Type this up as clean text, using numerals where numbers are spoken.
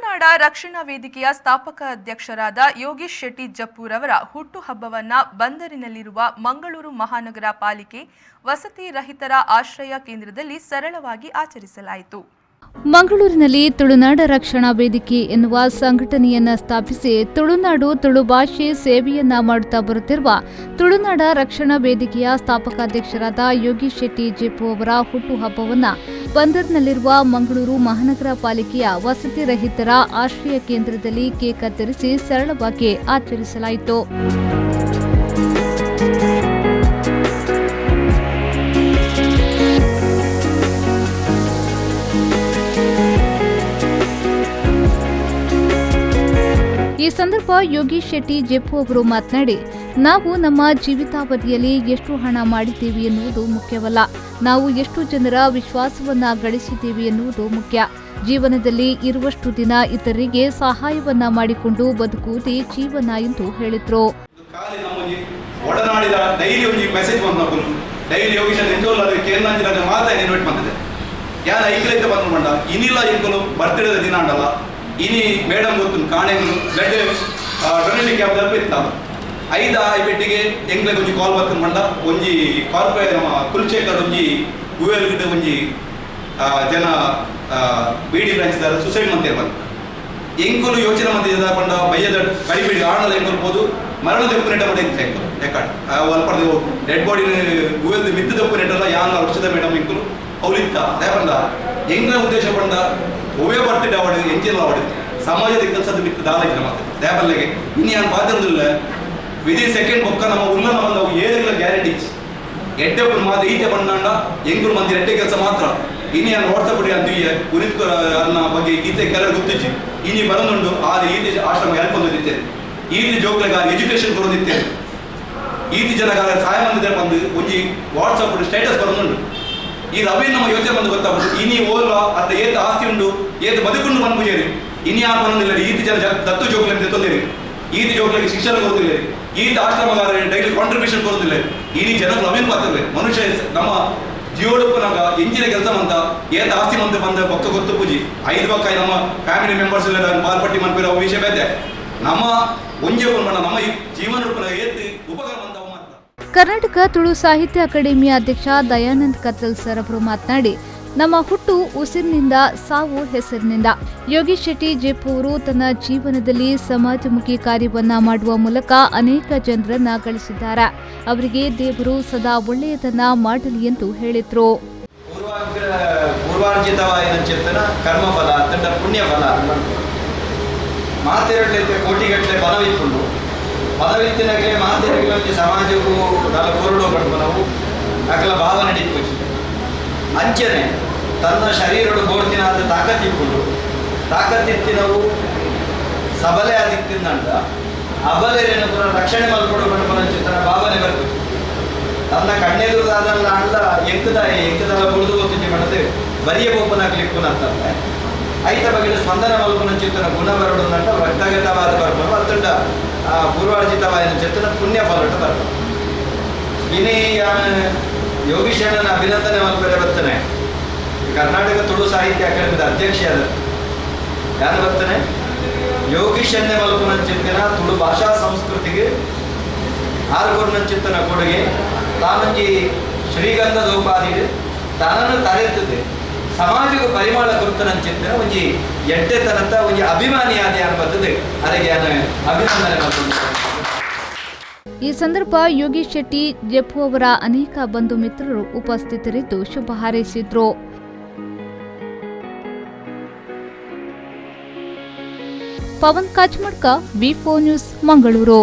ತುಳುನಾಡ ರಕ್ಷಣಾ ವೇದಿಕೆಯ ಸ್ಥಾಪಕ ಅಧ್ಯಕ್ಷರಾದ ಯೋಗೀಶ್ ಶೆಟ್ಟಿ ಜಪ್ಪುರವರ ಹುಟ್ಟುಹಬ್ಬವನ್ನ ಬಂದರಿನಲ್ಲಿರುವ ಮಂಗಳೂರು ಮಹಾನಗರ ಪಾಲಿಕೆ ವಸತಿ ರಹಿತರ ಆಶ್ರಯ ಕೇಂದ್ರದಲ್ಲಿ ಸರಳವಾಗಿ ಆಚರಿಸಲಾಯಿತು. ಮಂಗಳೂರಿನಲ್ಲಿ ತುಳುನಾಡ ರಕ್ಷಣಾ ವೇದಿಕೆ ಎನ್ನುವ ಸಂಘಟನೆಯನ್ನ ಸ್ಥಾಪಿಸಿ ತುಳುನಾಡು, ತುಳು ಭಾಷೆ ಸೇವೆಯನ್ನ ಮಾಡುತ್ತಾ ಬರುತ್ತಿರುವ ತುಳುನಾಡ ರಕ್ಷಣಾ ವೇದಿಕೆಯ ಸ್ಥಾಪಕಾಧ್ಯಕ್ಷರಾದ ಯೋಗೀಶ್ ಶೆಟ್ಟಿ ಜೆಪ್ಪು ಅವರ ಹುಟ್ಟುಹಬ್ಬವನ್ನು ಬಂದರ್ನಲ್ಲಿರುವ ಮಂಗಳೂರು ಮಹಾನಗರ ಪಾಲಿಕೆಯ ವಸತಿ ರಹಿತರ ಆಶ್ರಯ ಕೇಂದ್ರದಲ್ಲಿ ಕೇಕ್ ಕತ್ತರಿಸಿ ಸರಳವಾಗಿ ಆಚರಿಸಲಾಯಿತು. ಈ ಸಂದರ್ಭ ಯೋಗೀಶ್ ಶೆಟ್ಟಿ ಜೆಪ್ಪು ಅವರು ಮಾತನಾಡಿ, ನಾವು ನಮ್ಮ ಜೀವಿತಾವಧಿಯಲ್ಲಿ ಎಷ್ಟು ಹಣ ಮಾಡಿದ್ದೇವೆ ಎನ್ನುವುದು ಮುಖ್ಯವಲ್ಲ, ನಾವು ಎಷ್ಟು ಜನರ ವಿಶ್ವಾಸವನ್ನ ಗಳಿಸಿದ್ದೇವೆ ಎನ್ನುವುದು ಮುಖ್ಯ. ಜೀವನದಲ್ಲಿ ಇರುವಷ್ಟು ದಿನ ಇತರರಿಗೆ ಸಹಾಯವನ್ನ ಮಾಡಿಕೊಂಡು ಬದುಕುವುದೇ ಜೀವನ ಎಂದು ಹೇಳಿದರು. ಖಾಲಿ ನಮ್ಮೊಂಜಿ ಒಡನಾಡಿದ ಡೈಲಿ ಒಂಜಿ ಮೆಸೇಜ್ ಬಂದ ಡೈಲಿ ಯೋಗೀಶ್ ಎಂಜೋಲ್ ಅದು ಕೇಂದ್ರ ಮಾತ್ರ ಇನ್ವೈಟ್ ಬಂದಿದೆ. ಯಾರು ಐಕ್ಯತೆ ಬಂದು ಮಂಡ ಇನಿಲ ಇಂಕುಲು ಬರ್ತಿಡದ ದಿನ ಅಂಡಲ್ಲ ಇನಿ ಮೇಡಮ್ ಗೊತ್ತು ಕಾಣೆಂಗ್ಲು ಬ್ಲಡ್ ಡೊನೇಷನ್ ಕ್ಯಾಂಪ್ ದಲ್ಪ ಇತ್ತ ಐದ I ಬೆಟ್ಟಿಗೆ ಎಂಗ್ಲೆಗ್ ಒಂಜಿ ಕಾಲ್ ಬರ್ತದೆ ಮಂಡ ಒಂಜಿ ಕಾರ್ಪೊರೇ ನಮ್ಮ ಕುಲ್ಚೇಕರ್ ಒಂಜಿ ಗುವೆಲ್ ಗಿಡ ಒಂಜಿ ಜನ ಬಿ ಡಿ ಬ್ರಾಂಚ್ ದಾರ ಸುಸೈಡ್ ಮಂತೇರ್ ಬಂದ ಎಂಕುಲು ಯೋಚನೆ ಮಂತಿದ್ದ ಪಂಡ ಬಯ್ಯದ ಕಡಿಬಿಡಿ ಆಣಲ ಎಂಕುಲು ಪೋದು ಮರಣ ದೆಪ್ಪು ನೆಟ್ಟ ಮಾಡಿ ಎಂತ ಎಂಕುಲು ರೆಕಾರ್ಡ್ ಅಲ್ಪರ್ದು ಡೆಡ್ ಬಾಡಿ ಗುವೆಲ್ ಮಿತ್ತು ದೆಪ್ಪು ನೆಟ್ಟಲ್ಲ ಯಾನ್ ವರ್ಷದ ಮೇಡಮ್ ಎಂಕುಲು ಅವಲಿತ್ತ ಪಂಡ ಎಂಗ್ಲ ಉದ್ದೇಶ ಪಂಡ ಒವೇ ಬರ್ತಿದ್ದ ಅವಡು ಎಂಚಿನ ಅವಡು ಸಮಾಜದ ಕೆಲಸದ ಮಿತ್ತು ದಾಲ ಇದ್ರೆ ಮಾತ್ರ ದೇಪಲ್ಲಿಗೆ ಇನ್ನು ಯಾನ್ ಪಾತ್ರದಿಲ್ಲ ವಿದಿನ್ ಸೆಕೆಂಡ್ ಬೊಕ್ಕ ನಮ್ಮ ಉಲ್ಲ ನಮ್ಮ ಏರಿಲ್ಲ ಗ್ಯಾರಂಟಿ ಎಡ್ಡೆ ಮಾತ್ರ ಈತೆ ಬಂದಾಂಡ ಎಂಗುರು ಮಂದಿ ಎಡ್ಡೆ ಕೆಲಸ ಮಾತ್ರ ಇನಿ ಯಾನ್ ವಾಟ್ಸಪ್ ಅಂತ ಪುನೀತ್ ಅನ್ನ ಬಗ್ಗೆ ಈತೆ ಕೆಲವರು ಗೊತ್ತಿಚ್ಚಿ ಇನಿ ಬರಂದುಂಡು ಆದ್ರೆ ಈತೆ ಆಶ್ರಮ ಹೆಲ್ಪ್ ಹೊಂದಿದ್ದೇನೆ ಈತಿ ಜೋಕ್ಲೆಗ ಎಜುಕೇಶನ್ ಕೊರೊಂದಿತ್ತೇನೆ ಈತಿ ಜನಗಾರ ಸಹಾಯ ಬಂದಿದ್ದಾರೆ ಬಂದು ಒಂಜಿ ವಾಟ್ಸಪ್ ಸ್ಟೇಟಸ್ ಬರಂದುಂಡು ಈ ರವಿ ನಮ್ಮ ಯೋಚನೆ ಬಂದು ಗೊತ್ತಾಗ್ಬಿಟ್ಟು ಇನಿ ಓಲ ಅತ್ತ ಏತ ಆಸ್ತಿ ಉಂಡು ಏತ ಬದುಕುಂಡು ಮನ್ಪುಜೇರಿ ಇನಿ ಯಾರು ಬರೋದಿಲ್ಲ ಈತಿ ಜನ ದತ್ತು ಜೋಕ್ಲೆ ತೊಂದರೆ ಈತಿ ಜೋಕ್ಲೆಗೆ ಶಿಕ್ಷಣ ಕೊರೋದಿಲ್ಲ ಈತ ಆಶ್ರಮಗಾರ ಡೈಲಿ ಕಾಂಟ್ರಿಬ್ಯೂಷನ್ ಕೊರೋದಿಲ್ಲ ಇನಿ ಜನಗಳು ನವೀನ್ ಮಾತಲ್ಲ ಮನುಷ್ಯ ನಮ್ಮ ಜೀವೋಡುಪ್ಪನಾಗ ಎಂಚಿನ ಕೆಲಸ ಮಂತ ಏತ ಆಸ್ತಿ ಮಂತ ಬಂದ ಬೊಕ್ಕ ಗೊತ್ತು ಪೂಜಿ ಐದು ಬಕ್ಕ ನಮ್ಮ ಫ್ಯಾಮಿಲಿ ಮೆಂಬರ್ಸ್ ಇಲ್ಲ ಬಾಲ್ಪಟ್ಟಿ ಮನ್ಪಿರೋ ವಿಷಯ ಬೇತೆ ನಮ್ಮ ಒಂಜೆ ನಮ್ಮ ಜೀವನ ರೂಪನಾಗ ಏತ್ ಉಪಕಾರ ಮಂತ ಅವು ಮಾತ್ರ. ಕರ್ನಾಟಕ ತುಳು ಸಾಹಿತ್ಯ ಅಕಾಡೆಮಿಯ ಅಧ್ಯಕ್ಷ ದಯಾನಂದ್ ಕತ್ತಲ್ ಸರ್ ಅವರು ಮಾತನಾಡಿ, ನಮ್ಮ ಹುಟ್ಟು ಉಸಿರಿನಿಂದ, ಸಾವು ಹೆಸರಿನಿಂದ. ಯೋಗೀಶ್ ಶೆಟ್ಟಿ ಜೆಪ್ಪು ಅವರು ತನ್ನ ಜೀವನದಲ್ಲಿ ಸಮಾಜಮುಖಿ ಕಾರ್ಯವನ್ನ ಮಾಡುವ ಮೂಲಕ ಅನೇಕ ಜನರನ್ನ ಗಳಿಸಿದ್ದಾರೆ. ಅವರಿಗೆ ದೇವರು ಸದಾ ಒಳ್ಳೆಯದನ್ನ ಮಾಡಲಿ ಎಂದು ಹೇಳಿದ್ರು. ಪೂರ್ವಾರ್ಜಿತವಾಯಿನಂಚಿತ್ತನ ಕರ್ಮಫಲ ತಂಡ ಪುಣ್ಯಫಲ ಮಾತೆರಡ್ಲೈತೆ ಕೋಟಿಗಟ್ಟಲೆ ಬಲವಿತ್ತುಂಡು ಬಲವಿತ್ತಿನಗಲೇ ಮಾತೆರಗಲೇ ಒಂಜಿ ಸಮಾಜಕ್ಕೂ ನಲ ಕೊರಡು ಪಡ್ಪನವು ಅಕಲ ಭಾವನೆ ಡಿಪ್ಪುಜಿ ಅಂಚನೆ ತನ್ನ ಶರೀರಡು ಬೋರ್ತಿನಾದ ತಾಕತ್ತಿಪ್ಪುಂಡು ತಾಕತ್ತಿತ್ತಿನವು ಸಬಲೆ ಆದಿತ್ತಿಂದಂಡ ಅಬಲೆರೇನು ಪೂರ ರಕ್ಷಣೆ ಮಲ್ಪಡು ಪಡ್ಪನಂಚಿತ್ತನ ಭಾವನೆ ಬರ್ಪುಜಿ ತನ್ನ ಕಣ್ಣೆದುರು ಅಂಡ ಎಂಕದ ಎಂಕದಲ್ಲ ಬುಡ್ದು ಗೊತ್ತಿಜ್ಜಿ ಮಾಡದೆ ಬರಿಯ ಬೋಪನಾಗ್ಲಿಕ್ಕುನಂತಂದ್ರೆ ಐತ ಬಗೆಯ ಸ್ಪಂದನ ಮಲ್ಪನಂಚಿತ್ತನ ಗುಣ ಬರಡು ರಕ್ತಗತವಾದ ಬರ್ಪನು ಅತ್ತಂಡ ಪೂರ್ವಾರ್ಜಿತವಾದ ಚೇತನ ಪುಣ್ಯ ಫಲಟ ಬರ್ಪನು. ಇನಿ ಯೋಗೀಶಣ್ಣನ ಅಭಿನಂದನೆ ಮಲ್ಪರೆ ಬರ್ತನೆ ಕರ್ನಾಟಕ ತುಳು ಸಾಹಿತ್ಯ ಅಕಾಡೆಮಿದ ಅಧ್ಯಕ್ಷ ಆದ ಯಾರು ಬರ್ತಾನೆ ಯೋಗೀಶಣ್ಣೆ ಮಲ್ಪನಂಚಿತ್ತಿನ ತುಳು ಭಾಷಾ ಸಂಸ್ಕೃತಿಗೆ ಆರುಗೊರ್ನಂಚಿತ್ತನ ಕೊಡುಗೆ ತಾನಂಜಿ ಶ್ರೀಗಂಧದ ಉಪಾಧಿ ತಾನನ್ನು ತರೆಯುತ್ತದೆ ಸಮಾಜಕ್ಕೆ ಪರಿಮಳ ಕುರಿತನಂಚಿತ್ತಿನ ಒಂಜಿ ಎಡ್ಡೆತನಂತ ಒಂಜಿ ಅಭಿಮಾನಿಯಾದ ಬರ್ತದೆ ಅದಕ್ಕೆ ಅಭಿನಂದನೆ ಮಾಡ್ಕೊಂಡು. ಈ ಸಂದರ್ಭ ಯೋಗೀಶ್ ಶೆಟ್ಟಿ ಜೆಪ್ಪು ಅವರ ಅನೇಕ ಬಂಧು ಮಿತ್ರರು ಉಪಸ್ಥಿತರಿದ್ದು ಶುಭ ಹಾರೈಸಿದ್ರು. Pavan Kachmadka, V4 news, Mangaluru.